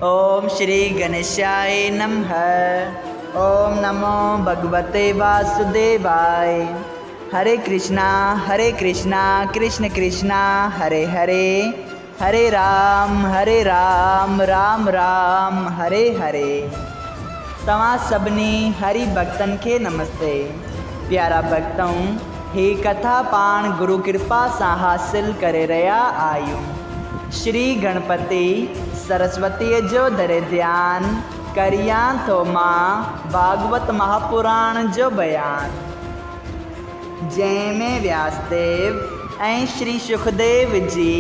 اوم شري گڻيشاء نمھ اوم نمو ڀڳوتي واسوديواء هري ڪرشنا هري ڪرشنا ڪرشن ڪرشنا هري هري هري رام هري رام رام رام هري هري توهان سڀني هري ڀڳتن کي نمستي پيارا ڀڳتؤ هي ڪٿا پاڻ گرو ڪرپا سان حاصل ڪري رهيا آهيون. شري گڻپتي سرسوتيء جو ڌري ڌيان، ڪريان ٿو مان ڀاڳوت مهاپراڻ جو بيان. جنهن ۾ وياسديو ۽ شري شخديو جي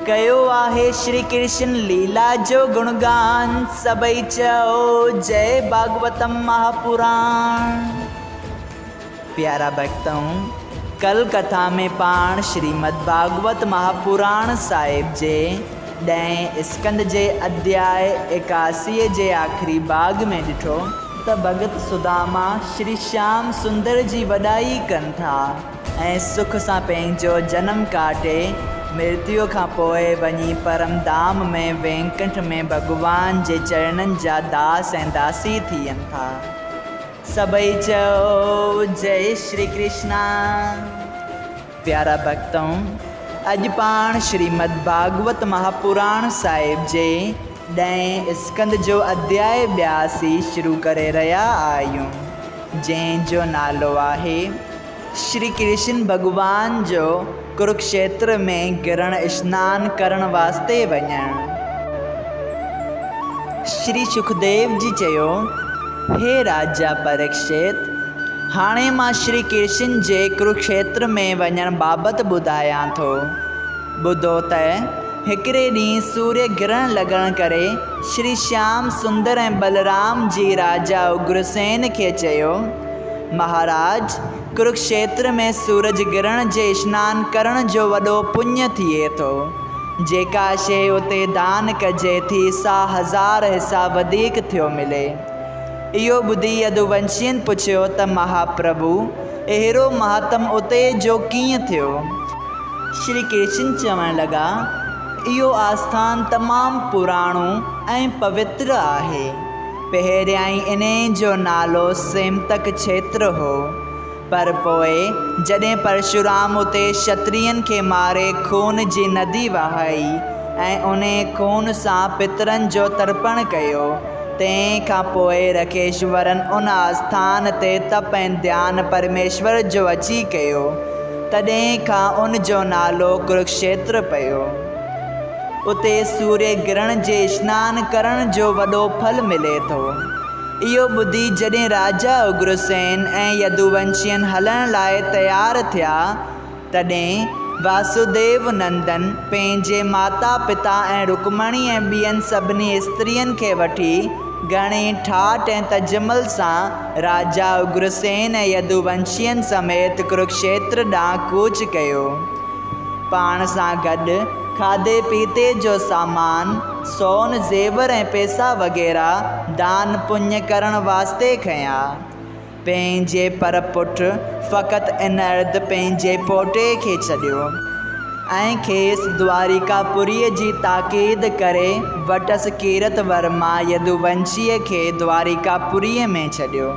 ڪيو آهي شري ڪرشن ليلا جو گڻگان، سڀئي چئو جئي ڀاڳوتم مهاپراڻ. پيارا ڀڳتؤ! ڪل ڪٿا ۾ پاڻ شريمد ڀاڳوت مهاپراڻ صاحب جي ڏهين اسڪنڌ جي اڌياء ايڪاسيء جي آخري ڀاڳ ۾ ڏٺو ته ڀڳت سداما شري شيام سندر جي وڏائي ڪن ٿا ۽ سک سان پنهنجو جنم ڪاٽي مرتيو کان پوء وڃي پرم ڌام ۾ وينڪنٺ ۾ ڀڳوان جي چرڻن جا داس ۽ داسي ٿين ٿا. سڀئي چئو جئي شري ڪرشنا. پيارا ڀڳتؤ! اڄ پاڻ شريمد ڀاڳوت مهاپراڻ صاحب جي ڏهين اسڪنڌ جو اڌياء 82 شروع ڪري رهيا آهيون، جنهن جو نالو آهي، شري ڪرشن ڀڳوان جو ڪروڪشيتر ۾ گرهڻ اشنان ڪرڻ واسطي وڃڻ. شري شڪديو جي چيو، هي راجا پريڪشت! هاڻي مان شري ڪرشن جي ڪروڪشيتر ۾ وڃڻ بابت ٻڌايان ٿو. ٻڌو ته هڪڙي ڏينهن سوريه گرهڻ لڳڻ ڪري شري شيام سندر ۽ بلرام جي راجا اگرسين کي چيو، مهاراج! ڪروڪشيتر ۾ سورج گرهڻ جي اشنان ڪرڻ جو وڏو پڃ ٿئي ٿو. جيڪا شيء اتي دان ڪجي ٿي سا هزار حصا وڌيڪ ٿيو ملي. اهو ٻڌي يدوونشين پڇيو ته مهاپرڀو! اهڙو مهاتم اتي جو ڪيئن ٿيو؟ شري ڪرشن چوڻ لڳا، اهو آسٿان تمام پراڻو ۽ پوتر آهي. پهريائين انهيء جو نالو سيمتڪ ڇيتر هو، پر پوء جڏهن پرشورام اتي شترين کي ماري خون جي ندي وهائي ۽ انهيء خون سان پترن جو ترپڻ ڪيو، تنهن کان پوء رکيشورن ان آسٿان تي تپ ۽ ڌيان پرميشور جو اچي ڪيو، تڏهن کان ان جو نالو ڪروڪشيتر پيو. اتي سوريه گرهڻ جي اشنان ڪرڻ جو وڏو ڦل ملي ٿو. اهو ٻڌي جڏهن راجا اگرسين ۽ يدوونشين هلڻ لاء تيار ٿيا، تڏهن واسوديو نندن پنهنجي ماتا پتا ۽ رڪمڻي ۽ ٻين سڀني استرين کي وٺي گهڻي ٺاٺ ۽ تجمل سان راجا اگرسين ۽ يدوونشين سميت ڪروڪشيتر ڏانهن ڪوچ ڪيو. پاڻ سان گڏ کاڌي پيتي جو سامان، سون زيور ۽ پئسا وغيره دان پڃ ڪرڻ واسطي کنيا. پنهنجي پر پٺ فقط انرڌ پنهنجي پوٽي کي ڇڏيو ۽ کيس دواريڪا پوريء جي تاڪيد ڪري وٽس ڪيرت ورما يدوونشيء کي دواريڪا پوريء ۾ ڇڏيو.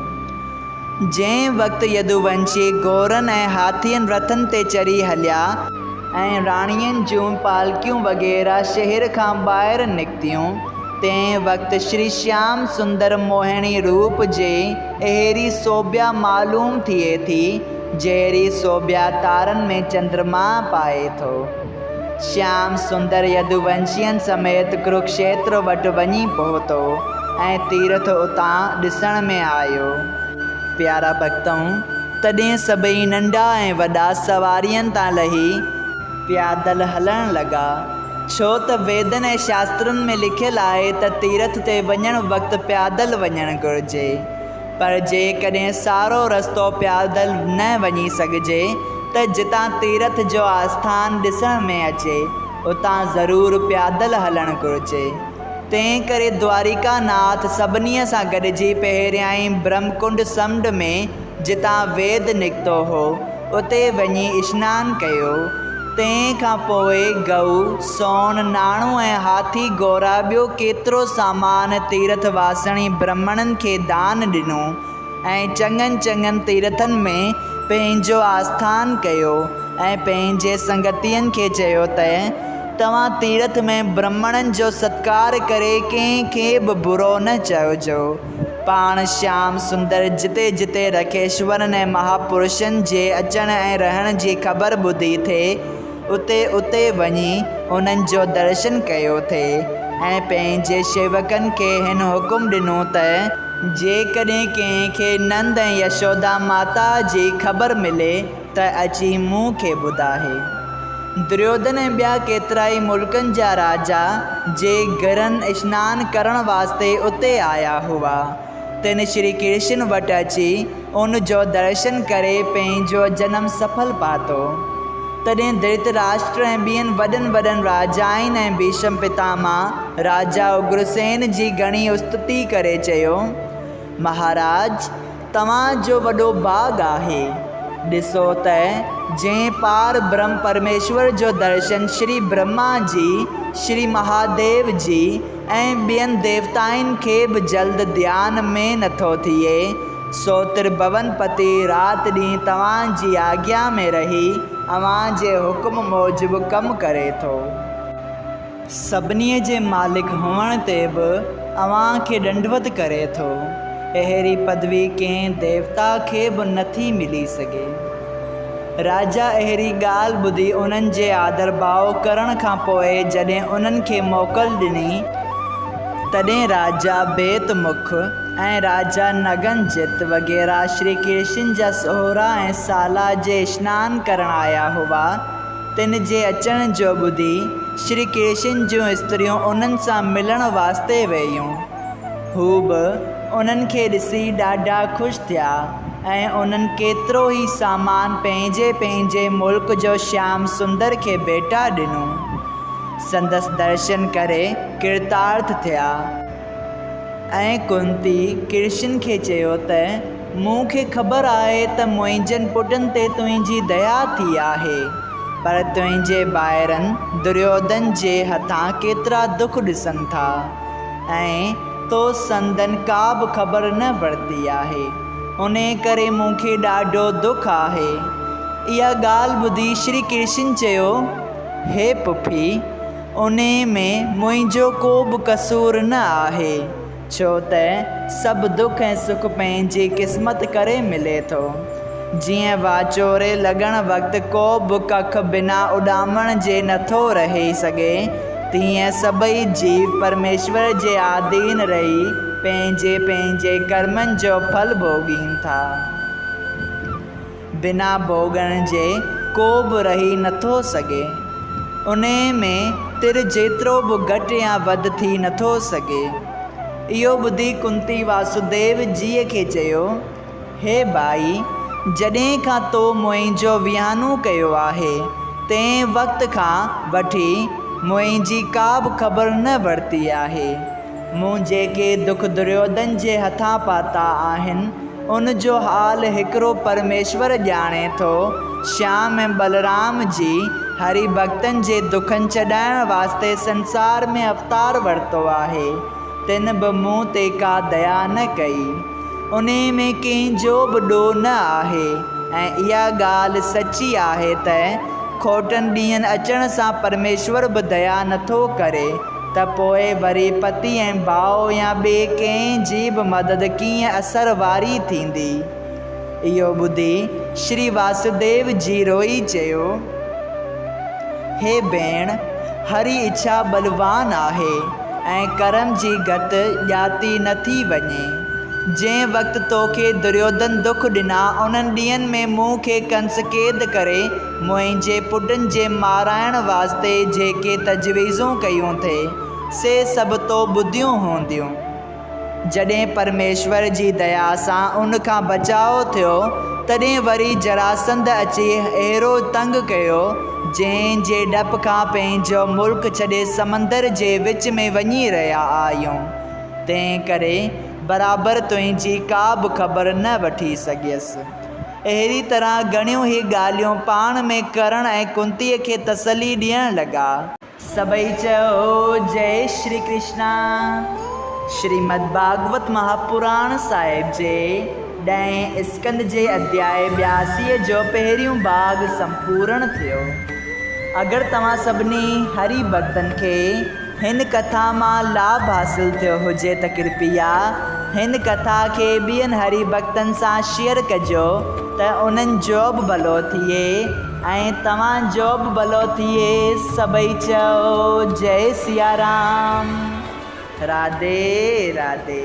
جنهن وقت يدوونشي گهوڙن ۽ هاٿين رٿن تي چڙهي هليا، ۽ راڻين جون پالڪيون وغيره شهر کان ٻاهر نڪتيون، تنهن وقت شري شيام سندر موهڻي روپ جي اهڙي سوڀيا معلوم ٿئي ٿي، جهڙي سوڀيا تارن ۾ چندرما پائي ٿو. شيام سندر يدوونشين سميت ڪروڪشيتر وٽ وڃي پهتو ۽ تيرٿ اتان ڏسڻ ۾ آيو. پيارا ڀڳتؤ! تڏهن سڀئي ننڍا ۽ وڏا سوارين تان لهي پيادل هلڻ لڳا، ڇو ته ويدن ۽ شاسترن ۾ لکيل آهي ته تيرٿ تي وڃڻ وقت پيادل وڃڻ گهرجي. پر جيڪڏهن سارو رستو پيادل نه وڃي سگهجي ته جتان تيرٿ جو آسٿان ڏسڻ ۾ اچي، اتان ضرور پيادل هلڻ گهرجي. تنهن ڪري دواريڪا ناٿ سڀنيء سان گڏجي پهريائين برهمڪنڊ سمنڊ ۾ جتان ويد نڪتو هو، اتي وڃي اشنان ڪيو. تنهن کان پوء گئو، سون، ناڻو ۽ هاٿي گورا ٻيو ڪيترو سامان تيرٿ واسڻي برهمڻن کي دان ڏنو ۽ چڱن چڱن تيرٿن ۾ پنهنجو آسٿان ڪيو ۽ پنهنجي سنگتين کي چيو ته توهان تيرٿ ۾ برهمڻن جو ستڪار ڪري ڪنهن کي به برو نه چئجو. پاڻ شيام سندر جتي جتي رکيشورن ۽ مهاپرشن جي اچڻ ۽ رهڻ جي خبر ٻڌي ٿي، اتي اتي وڃي انهن جو درشن ڪيو ٿي ۽ پنهنجي شيوڪن کي هن حڪم ڏنو ته، جيڪڏهن ڪنهن کي نند ۽ يشودا ماتا جي خبر ملي ته اچي مون کي ٻڌائي. دريوڌن ۽ ٻيا ڪيترائي ملڪن جا راجا، جي گرهن اشنان ڪرڻ واسطي اتي آيا هئا، تن شري ڪرشن وٽ اچي ان جو درشن ڪري پنهنجو جنم سڦل پاتو. تڏهن ڌرتراشٽر ۽ ٻين وڏن وڏن راجائن ۽ ڀيشم پتامه راجا اگرسين جي گهڻي استتي ڪري چيو، مهاراج! توهان جو وڏو ڀاڳ آهي. ڏسو ته جنهن پار برهم پرميشور جو درشن شري برهما جي، شري مهاديو جي ۽ ٻين ديوتائن کي به جلد ڌيان ۾ نٿو ٿئي، سو ترڀون پتي رات ڏينهن توهان جي آگيا ۾ رهي اوهان جي حڪم موجب ڪم ڪري ٿو. سڀني جي مالڪ هئڻ تي به اوهان کي ڏنڊوت ڪري ٿو. اهڙي پدوي ڪنهن ديوتا کي به نٿي ملي سگهي. راجا اهڙي ڳالهه ٻڌي انهن جي آڌرڀاء ڪرڻ کان پوء جڏهن انهن کي موڪل ڏني، تڏهن راجا بيت مک ۽ راجا نگن جت وغيره شري ڪرشن جا سهرا ۽ سالا جي اشنان ڪرڻ آيا هئا، تن جي اچڻ جو ٻڌي، شري ڪرشن جون استريون انهن سان ملڻ واسطي ويون. هو به انهن کي ڏسي ڏاڍا خوش ٿيا ۽ انهن ڪيترو ئي سامان پنهنجي پنهنجي ملڪ جو شيام سندر کي ڀيٽا ڏنو. سندس درشن ڪري ڪرتارٿ ٿيا. ۽ ڪنتي ڪرشن کي چيو ته، مون کي خبر آهي ته منهنجن پٽن تي تنهنجي ديا ٿي آهي، پر تنهنجي ڀائرن دريوڌن جي هٿان ڪيترا دک ڏسن ٿا، ۽ تو سندن ڪا به خبر نه ورتي آهي، انهي ڪري مون کي ڏاڍو دک آهي. اها ڳالهه ٻڌي شري ڪرشن چيو، هي پڦي! انهيء ۾ منهنجو ڪو به قصور نه آهي، ڇو ته سڀ دک ۽ سک پنهنجي قسمت ڪري ملي ٿو. جيئن واچوڙي لڳڻ وقت ڪو به ڪک بنا اڏامڻ جي نٿو رهي سگهي، تيئن سڀئي جيو پرميشور جي آڌين رهي پنهنجي پنهنجي ڪرمن جو ڦل ڀوڳين ٿا. بنا ڀوڳڻ جي ڪو به رهي نٿو سگهي. انهيء ۾ تر جيترو به گهٽ يا وڌ ٿي نٿو سگهي. اهو ٻڌي ڪنتي واسوديو جيء کي چيو، هي ڀائي! جڏهن کان تو منهنجو ويهانو ڪيو آهي، تنهن وقت کان وٺي منهنجي ڪا به خبر نه ورتي آهي. مون جيڪي دک دريوڌن جي هٿان پاتا آهن، ان جو حال هڪڙو پرميشور ڄاڻي ٿو. شيام ۽ ٻلرام جي هري ڀڳتن جي دکن ڇڏائڻ واسطي سنسار ۾ اوتار ورتو آهي، تن به مون تي ڪا ديا نه ڪئي. انهي ۾ ڪنهن جو به ڏوهه نه آهي ۽ اها ڳالهه سچي آهي ته کوٽن ڏينهن اچڻ سان پرميشور به ديا نٿو ڪري. ته پوء وري پتي ۽ ڀاء يا ٻئي ڪنهن جي به مدد ڪيئن اثر واري ٿيندي؟ اهو ٻڌي شري واسوديو جي روئي چيو، هي ڀيڻ! هري اڇا ٻلوان آهي ۽ ڪرم جي گت ڄاتي نه ٿي وڃي. جنهن وقت توکي دريوڌن دک ڏنا، انهن ڏينهن ۾ مون کي ڪنس قيد ڪري منهنجي پٽن جي مارائڻ واسطي جيڪي تجويزون ڪيون ٿي، سي سڀ تو ٻڌيون هونديون. جڏهن پرميشور جي ديا سان ان کان بچاء ٿيو، تڏهن وري جراسنڌ اچي اهڙو تنگ ڪيو، جنهن جي ڊپ کان پنهنجو ملڪ ڇڏي سمندر جي وچ ۾ وڃي رهيا آهيون. تنهن ڪري برابر تنهنجي ڪا به خبر نه وٺي سگهيس. اهڙي طرح گهڻيون ئي ڳالهيون پاڻ ۾ ڪرڻ ۽ ڪنتيء کي تسلي ڏيڻ لڳا. سڀئي چيو، جئي شري ڪرشنا. شريمد ڀاڳوت مهاپراڻ صاحب جي ڏهين اسڪنڌ جي اڌياء ٻياسيء جو پهريون ڀاڳ سمپورڻ ٿيو. اگر توهان سڀني هري ڀڳتن کي هن ڪٿا مان لاڀ حاصل ٿيو هجي ته ڪرپيا هن ڪٿا کي ٻين هري ڀڳتن سان شيئر ڪجو ته انهن جو به ڀلو ٿئي ۽ توهان جو به ڀلو ٿئي سڀئي چئو جئي سيارام راڌي راڌي.